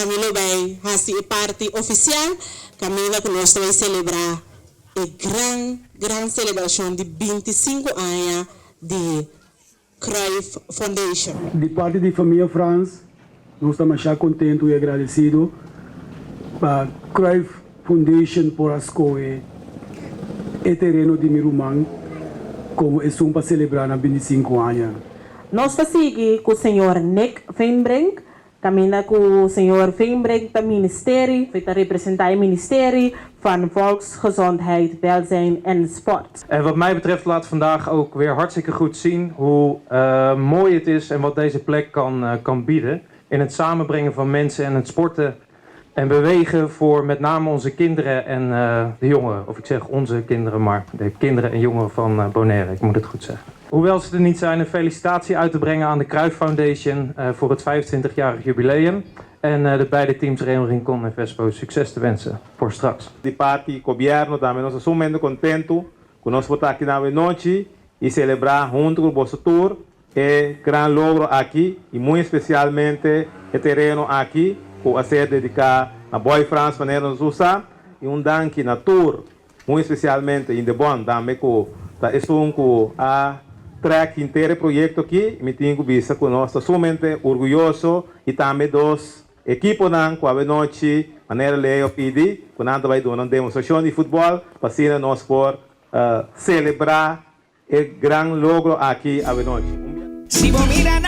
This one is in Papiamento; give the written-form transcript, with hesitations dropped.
Ami lo bai hasi e parti ofisial, kaminda ku nos ta bai selebrá e gran, gran selebrashon di 25 aña di Cruyff Foundation. Di parti di famia Frans, nos ta masha kontentu i agradesido pa Cruyff Foundation por a skohe e tereno di mi ruman komo esun pa selebrá nan 25 aña. Nos ta sigui ku señor Nick Veenbrink, kaminda ku señor Veenbrink ta ministerie, ta representá e ministerie van Volksgezondheid, Welzijn en Sport. En wat mij betreft laat vandaag ook weer hartstikke goed zien hoe mooi het is en wat deze plek kan bieden. In het samenbrengen van mensen en het sporten en bewegen voor met name onze kinderen en de jongeren. Of ik zeg onze kinderen, maar de kinderen en jongeren van Bonaire, ik moet het goed zeggen. Hoewel ze er niet zijn, een felicitatie uit te brengen aan de Cruyff Foundation voor het 25-jarig jubileum. En de beide teams Real Rincon en Vespo succes te wensen voor straks. Di parti gobièrnu tambe nos ta sumamente kontentu ku nos por ta aki awe nochi i selebrá huntu ku boso tur e gran logro aki i muy espesialmente e tereno aki ku a ser dediká na Boy Frans manera nos usa i un danki na tur, muy espesialmente Indebon tambe ku ta esun ku a trèk henter e proyekto aki. Mi tin ku bisa ku nos ta sumamente orguyoso i tambe dos ekiponan ku awe nochi, manera Leo pidi, ku nan ta bai duna un demostrashon di futbòl pa asina nos por selebrá e gran logro aki awe nochi. Si bo mira.